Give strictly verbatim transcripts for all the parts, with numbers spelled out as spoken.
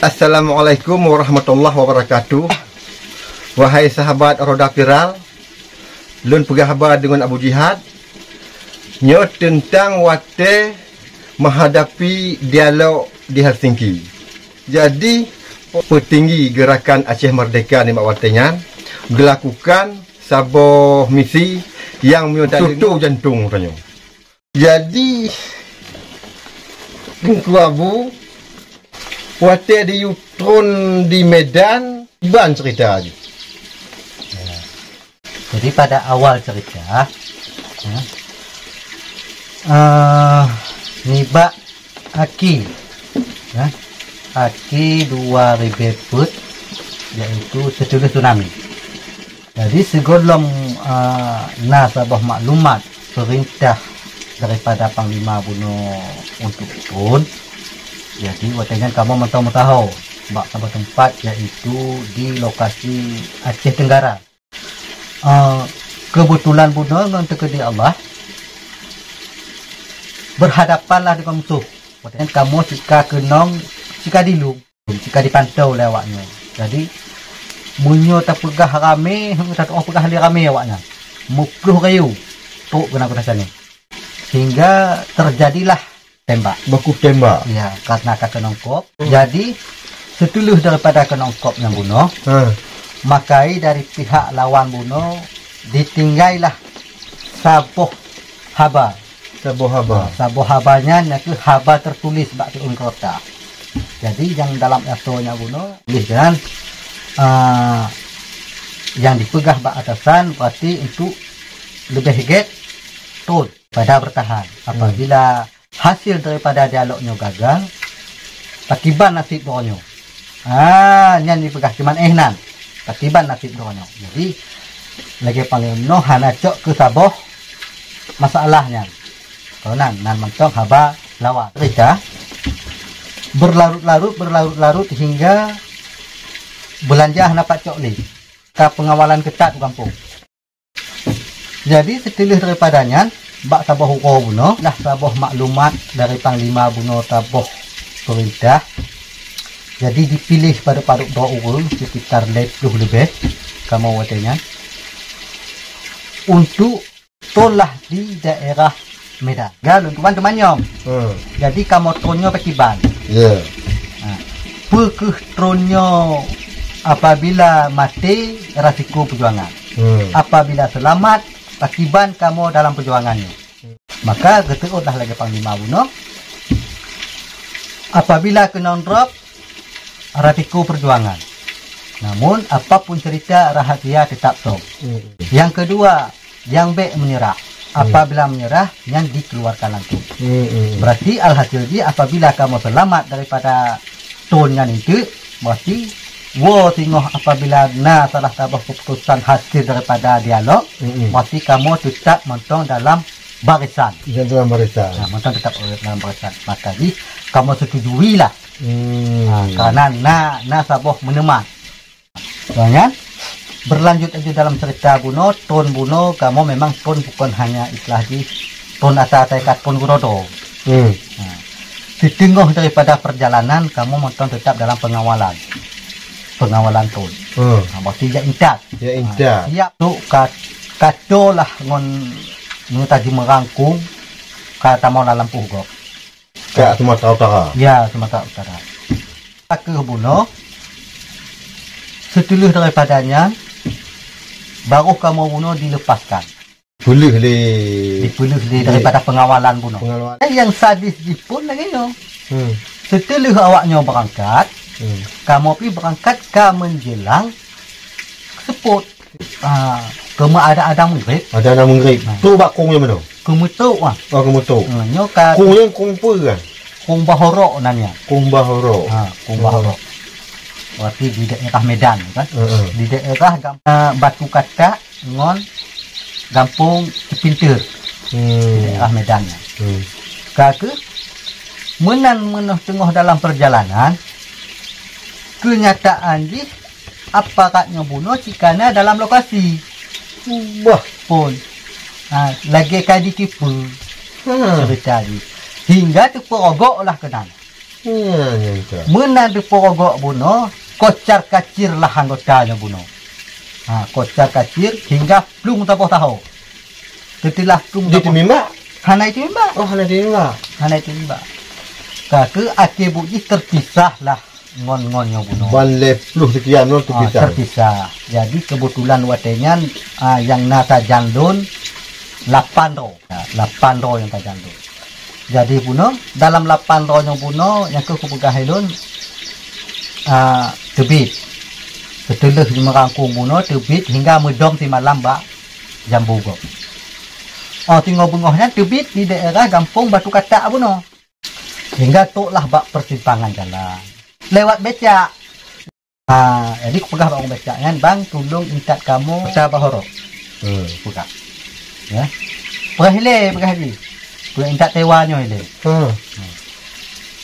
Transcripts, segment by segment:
Assalamualaikum warahmatullahi wabarakatuh. Wahai sahabat Roda Viral, lôn peugah haba deungon Abu Jihad. Nyoe teuntang watée meuhadapi dialog di Helsinki. Jadi, peutinggi Geurakan Aceh Merdeka nibak watée nyan geulakukan saboh misi nyang meunyoe tutoe jantong tanyoe. Jadi, Teungku Abu, watée di Yutron di Medan, ban cerita jih. Ya. Jadi pada awal cerita, ya, eh, nibak aki, ya, aki dua ribée peuet, yaitu seutuleuh tsunami. Jadi sigohlom, ah, na saboh maklumat peurintah daripada Panglima bunoe untuk phon. Jadi watée nyan kamoe mantong meusaho bak saboh teumpat, yaitu di lokasi Aceh Tenggara. Ah, keubeutulan bunoe ngon teukeudi Allah beurhadapanlah deungon musoh. Watée nyan kamoe sika keunong sika dilung. Jika dipantau lé awaknyoe. Jadi, meunyoe tapeugah ramé, heueu, tatu'oh peugah lé ramé awaknyan. Meuploh rayeuk trok keunan kota Sané. Sehingga terjadilah tembak. Baku tembak. Ya, karena ka keunong kop. Hmm. Jadi, seutuleuh daripada keunong kop nyang bunoe, hmm, makai dari pihak lawan bunoe ditinggailah saboh haba. Saboh haba. Ha, saboh haba nyan nyang kheueh haba teutuléh bak siueng keureuta. Jadi, nyang dalam asoe nyan bunoe, tuléh kan, ah, nyang dipeugah bak atasan berarti untuk leubeh gét thon pada beurtahan. Hmm. Apabila hasil daripada dialog nyoe gagal, pakiban naseb droe nyoe. Ah, nyan jipeugah cuman éh nan. Pakiban naseb droe nyoe. Jadi, lagée panglima hana cok keu saboh masalah nyan. Keunan, nan mantong haba lawan. Cerita berlarut-larut, berlarut-larut hingga beulanja hana pat cok lé. Ka pengawalan keutat u gampông. Jadi, seutuleuh daripada nyan, bak saboh uroe bunoe, lah saboh maklumat dari panglima bunoe saboh peurintah. Jadi, dipiléh padub-padub droe ureuëng, sekitar lhée ploh leubeh, kamoe watée nyan, untuk thon lah di daerah Medan. Ga lôn tuan teumanyong. Hmm. Jadi, kamoe thon nyoe pakiban. Ya. Ha. Peu kheueh thon nyoe apabila maté, resiko peujuangan. Hmm. Apabila seulamat, pakiban kamoe dalam peujuangan nyoe. Maka geuteuôt lah lagée panglima bunoe, apabila keunong drob, resiko peujuangan. Namun, apapun cerita, rahasia tetap thon. Hmm. Nyang keudua, nyang bék meunyeurah. Hmm. Apabila meunyeurah, nyan dikeluarkan langsung. Hmm, hmm. Berarti alhasil jih, apabila kamoe seulamat daripada thon nyan eunteuk, berarti woe singoh apabila na salah saboh keuputusan hasil daripada dialog, hmm, berarti kamoe teutap mantong dalam barisan. Dalam barisan. Nah, mantong teutap dalam barisan. Maka jih kamoe setujuilah. Hmm. Ha, karena na, na saboh meuneuma. Nah, kan? Berlanjut laju dalam cerita bunoe, thon bunoe, kamoe memang thon bukan hanya istilah jih thon ata-ata ikat thon geurodo. Hmm. Ha. Di teungoh daripada perjalanan, kamoe mantong tetap dalam pengawalan. Pengawalan thon. Hmm. Ha, berarti jak intat. Jak intat. Ha, siap tu ka, ka toe lah ngon, ngon tajeumeurang kong ka tamong lam lampôh gob. Ka Sumatera Utara. Ya, Sumatera Utara. Ka kheueh bunoe, seutuleuh daripada nyan, baroh kamoe bunoe dilepaskan. Peuleueh lé. Dipeuleueh lé daripada pengawalan bunoe. Pengawalan. Eh, nyang sadis jih phon lagée nyoe. Hmm. Seutuleuh awaknyoe beurangkat, hmm, kamoe pih beurangkat ka meunjelang seupôt. Ah, keuma ada adang meugréb. Ada adang meugréb. Ha. Tu bak kong nyang mana? Keumeutok ah. Oh, keumeutok. Ha, nyoe ka kong nyang kong peue kan? Kong Bahorok nan nyan. Kong Bahorok. Ha, kong Bahorok. Berarti di daerah Medan kan? Heeh. Di daerah gam-, ah, Batu Katak ngon Gampông Cepintir. Hmm. Di daerah Medan nyan. Hmm. Ka kheueh meunan meunyoe teungoh dalam perjalanan, keunyataan jih aparat nyoe bunoe cit kana dalam lokasi. Bah. Phon. Ha, lagée ka jikipeu. Ha. Cerita jih. Hingga teupeurogok lah keunan. Ya, nyan ka. Meunan teupeurogok bunoe, kocar kacir lah anggota nyoe bunoe. Ha, kocar kacir hingga plueng saboh taho. Teutelah plueng saboh. Di teumimbak? Hana teumimbak. Oh, hana teumimbak. Hana teumimbak. Ka keuh akhé buet jih teupisah lah ngon, ngon nyoe bunoe. Ban lhèe ploh sekian nyoe teupisah. Ah, teupisah. Jadi keubeutulan watèe nyan, ah, nyang na tajan lôn lapan droe. Ya, lapan droe nyang tajan lôn. Jadi bunoe, dalam lapan droe nyoe bunoe nyang keuh kupeugah lôn, ah, teubiet. Seuteulah jimeurangkong bunoe teubiet hingga meudom simalam bak jambu gob. Oh, singoh beungoh nyan teubiet di daerah gampông Batu Katak bunoe. Hingga trôk lah bak peusimpangan jalan. Lewat becak. Ha, jadi kupeugah bak ureueng becak nyan, "Bang, tulông intat kamoe peta bak horok." Hmm. Peugah. Ya. Peugah ilèe, peugah jih. Peugah intat tewa nyoe ilèe. Hmm.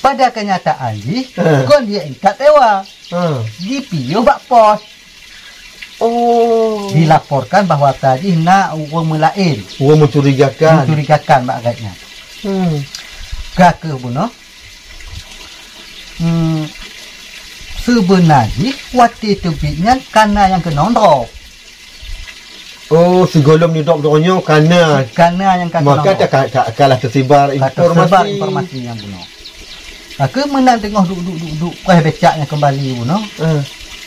Pada kenyataan jih, hmm, kon jih intat tewa. Hmm. Jipiôh bak pos. Oh. Dilaporkan bahwa tadi na ureueng meulaén. Ureueng mencurigakan. Mencurigakan bak gét nyan. Hmm. Ka keuh bunoe. Hmm, seubeuna jih watèe teubiet nyan ka na nyang keunong droe. Oh, sigohlom neudrob droe nyoe ka na. Ka na nyang ka keunong droe. Maka ka, ka, ka lah teusebar informasi. Ka teusebar informasi nyang bunoe. Ka keuh meunan teungoh duek, duek, duek, duek, preh becak nyan keumbali bunoe. Eh.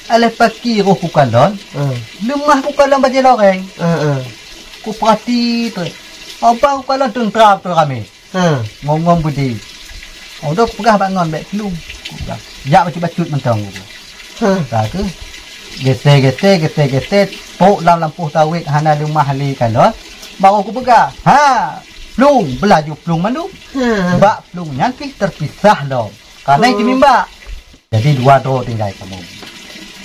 Alah paki roh kukalon. Eh. Leumah kukalon bajèe loreng. Eh, eh. Kupeurati trép. Abang kukalon teuntra beutôi ramè. Ha. Ngon-ngon beudé. Oh, dok peugah bak ngon bèk plueng. Peugah. Jak bacut-bacut mantong, peugah. Ha. Ka keuh. Gesé-gesé, gesé-gesé, trôk lam lampôh sawét hana leumah lé kalon. Baru kupeugah, "Ha, plueng, beulaju plueng mandum." Ha. Bak plueng nyan pih teupisah lom. Ka na, oh, teumimbak. Jadi dua droe tinggai kamoe.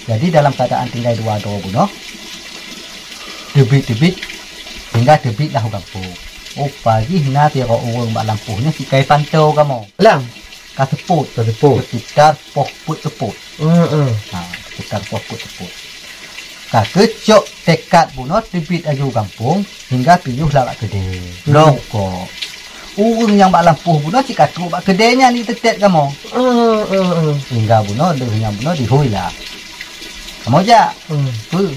Jadi dalam keuadaan tinggai dua droe bunoe, teubiet-teubiet, hingga teubiet lah u gampông. Oh, pajih na sidroe ureueng bak lampôh nyan sikai pantô kamoe. Lam? Ka seupôt. Ka seupôt. Sekitar poh peuet seupôt. Heeh. Ha, sekitar poh peuet seupôt. Ka keuh cok teukat bunoe teubiet laju u gampông, hingga piôh lam bak keudè. Hmm. Bloe rukok. Ureueng nyang bak lampôh bunoe cit ka trôk bak keudè nyan jiteutet kamoe. Hmm, hmm, hmm. Hingga bunoe, lheueh nyan bunoe dihôi lah. Kamoe jak. Hmm. Peue?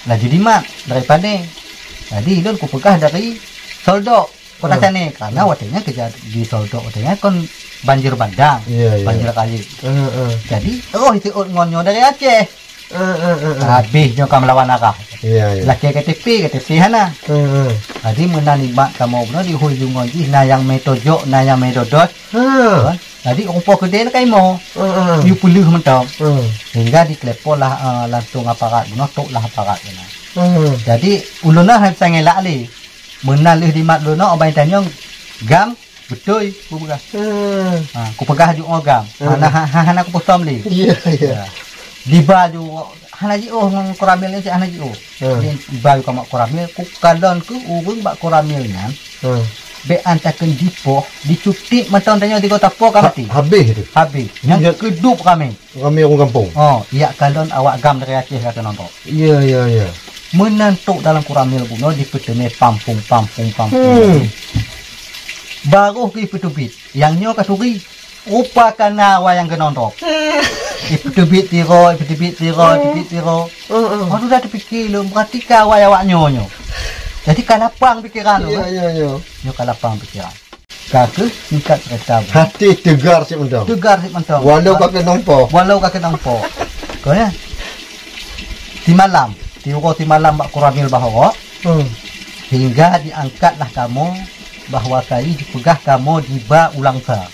Laju dimat dari Pane. Jadi, lôn kupeugah dari Soldok. Kota, hmm, Cane, karena watèe nyan keujadian di Soldok watèe nyan kon banjir bandang, iya, iya, banjir kali. Heeh, heeh. Jadi, roh seuôt ngon nyoe dari Aceh. Heeh, heeh, heeh. Habéh nyoe ka meulawan arah. Iya, iya. Lakèe K T P, K T P hana. Heeh, heeh. Jadi, meunan nibak kamoe bunoe di ujong jih, na nyang mé tojok, na nyang mé dodos. Ha. Kan? Jadi, rupa keudè na kaimoe. Heeh, heeh. Yue peuleueh mantong. Heeh. Sehingga dikeuleupot lah, eh, langsung aparat bunoe, trôk lah aparat bunoe. Heeh. Jadi, ulôn na hana bisa ngelak lé. Meunan lheueh dimat lôn nyoe, Abang Tanyong, GAM, beutôi, kupeugah. Hmm. Ha, kupeugah ju, "Oh, GAM." Hmm. Hana, ha, ha, hana kupeusom lé. Iya, iya. Ya. Diba ju, hana jiôh ngon Koramil nyan, hana jiôh. Hmm. Jadi, diba ju kamoe Koramil, kukalon keuh ureueng bak Koramil nyan. Hmm. Bèk antakeun dipoh, dicutit mantong tanyoe tiga tapoh ka maté. Ha-, habéh tu. Habéh. Nyang, iya, keudop ramé. Ramé ureueng gampông. Oh, jak kalon awak GAM dari Aceh ka keunong trôk. Iya, iya, iya. Meunan trôk dalam Koramil bunoe dipeuteumé pampung, pampung, pampung. Hmm. Baroh geupeuteubiet. Nyang nyoe ka turi. Rupa ka na awak nyang keunong trôk. Hmm. Ipeuteubiet sidroe, ipeuteubiet sidroe, hmm, ipeuteubiet sidroe. Hmm, hmm. Baru dah teupike lôn, berarti ka awak, awak nyoe, nyoe. Jadi ka lapang pikeran lôn, iya, eh. Iya, iya. Nyoe ka lapang pikeran. Ka keuh singkat cerita, Bang. Hati teugar cit mantong. Teugar cit mantong. Walau ka keunong poh. Walau ka keunong poh. Keu nyan. Simalam, tiuroe simalam bak Koramil bak horok. Hmm. Hingga diangkatlah kamoe bahwa kayée jipeugah kamoe diba u Langsa.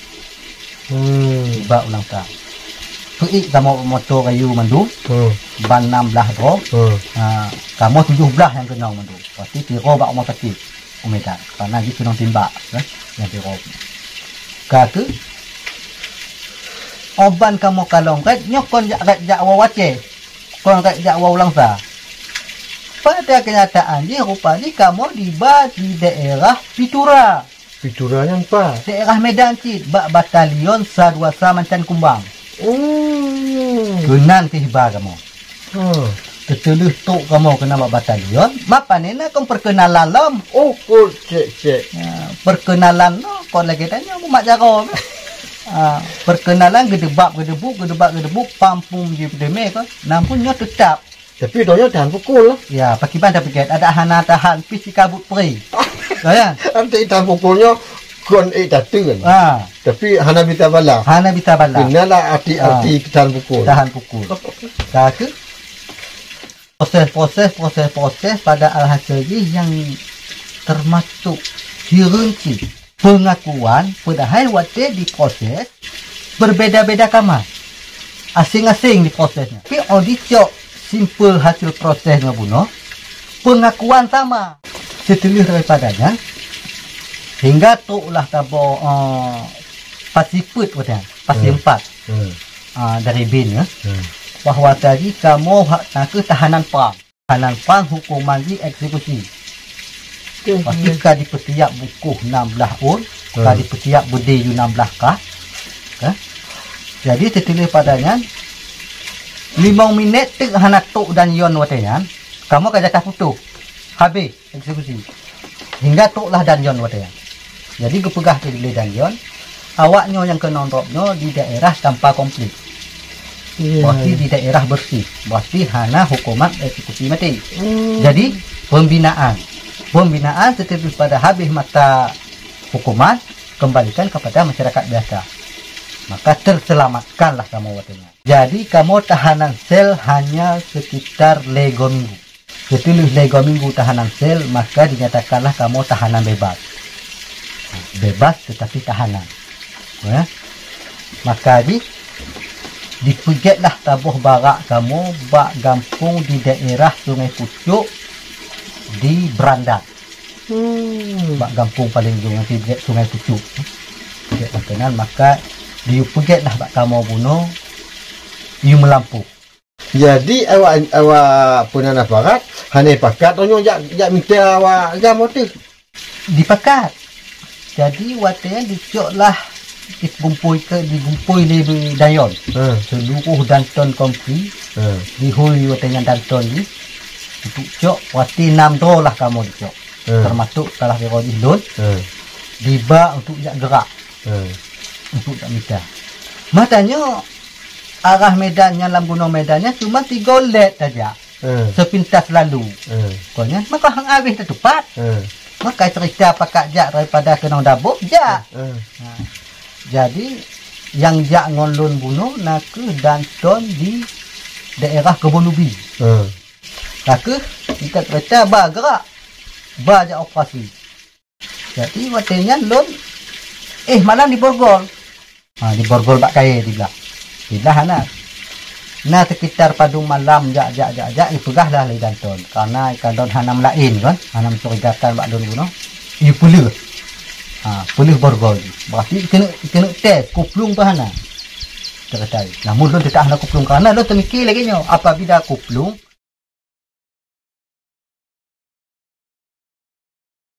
Hmm. Diba u Langsa. Peuék kamoe moto kayu mandum, hmm, ban nam blaih droe. Hmm. Ha, kamoe tujoh blaih nyang keunong mandum. Pasti tiuroe bak rumoh sakét. U Medan. Karena jih keunong timbak, kan? Nyang sidroe. Ka keuh, oh ban kamoe kalon rot, nyoe kon jak rot jak woe u Aceh. Kon rot jak woe u Langsa. Pada kenyataan jih, rupa jih kamoe diba di daerah Pitura. Pitura nyan pat? Daerah Medan cit, bak batalion sa dua sa Mancan Kumbang. Oh. Keunan keuh iba kamoe. Hmm. Teuteuleuh trok kamoe keunan bak batalion, ma pane na kon perkenalan lom. Oh, kok cek-cek. Ya, perkenalan nyoe kon lagèe tanyoe mumat jaroe. Ah, perkenalan geudeubab geudeubuk, geudeubab geudeubuk, pam pum jipeudeume ko. Namun nyoe teutap. Tapi donya tahan pukul. Ya, pakiban tapi kan ada hana tahan pih sikabut prei. Ya. Nanti tahan pukulnya kon eh tateun. Ah. Tapi hana bisa bala. Hana bisa bala. Kenalah arti-arti tahan pukul. Tahan pukul. Kaki. Proses-proses, proses-proses pada alhasil jih yang termasuk dirinci pengakuan, padahai watèe diproses berbeda-beda kamar, asing-asing diprosesnya. Tapi oh dicok simpel hasil prosesnya bunoe, pengakuan sama. Setelah daripadanya, hingga troklah taboh, eh, pasi peuet watèe, pasi empat. Ah, dari bin ya. Bahwa tadi kamoe hak nakeuh tahanan prang. Tahanan prang hukuman jih eksekusi. Pasti ka dipeutiap bungkôh nam blah ôn, ka dipeutiap beudé yu nam blah kah. Kan? Jadi teutuléh pada nyan, limong minèt teuk hana trok dan yon watèe nyan, kamoe ka jatah putôh. Habéh eksekusi. Hingga troklah dan yon watèe nyan. Jadi geupeugah teutuléh dan yon, awak nyoe nyang keunong drob nyoe di daerah tanpa konflik. Berarti di daerah bersih, berarti hana hukuman eksekusi mati. Jadi pembinaan, pembinaan setelah pada habis masa hukuman kembalikan kepada masyarakat biasa. Maka terselamatkanlah kamoe watèe nyan. Jadi kamoe tahanan sel hanya sekitar lego minggu. Setelah lego minggu tahanan sel, maka dinyatakanlah kamoe tahanan bebas. Bebas tetapi tahanan. Ya. Maka jih dipeugètlah taboh barak kamoe bak gampông di daerah Sungai Pucok di Berandan. Bak gampông paleng ujong di Sungai Pucok. Peugèt makanan, maka dipeugètlah bak kamoe bunoe, yue meulampôh. Jadi awak, awak peunan aparat hana pakat tanyoe jak, jak mita awak agam teuh. Dipakat. Jadi watèe nyan dicoklah digumpôi ke, digumpôi lé dan yon. Seluruh danton konflik dihôi watèe nyan danton jih untuk cok, watèe nam droe lah kamoe dicok. Termasuk salah sidroe jih lôn. Diba untuk jak geurak. Untuk jak mita. Mata nyoe arah Medan nyan lam Gunong Medan nyan cuma tiga lét saja. Sepintas lalu. Kon nyan maka hang abéh tatupat. Maka cerita pakat jak daripada keunong dabôh jak. Ha. Jadi nyang jak ngon lôn bunoe nakeuh danton di daerah Kebon Ubi. Nakeuh tingkat kereta ba gerak, ba jak operasi. Jadi watèe nyan lôn, eh, malam di Borgol. Ha, di Borgol bak kayèe diblah. Diblah hana. Na sekitar padum malam jak, jak, jak, jak, ipeugah lah lé danton. Karena ikan don hana meulaén kan, hana mencurigakan bak lôn bunoe. Ipeuleueh. Ha, peuleueh Borgol. Berarti keuneuk, keuneuk tes, kuplueng pun hana. Teukatai. Namun lôn teutap hana kuplueng karena lôn teumikir lagèe nyoe, apabila kuplueng,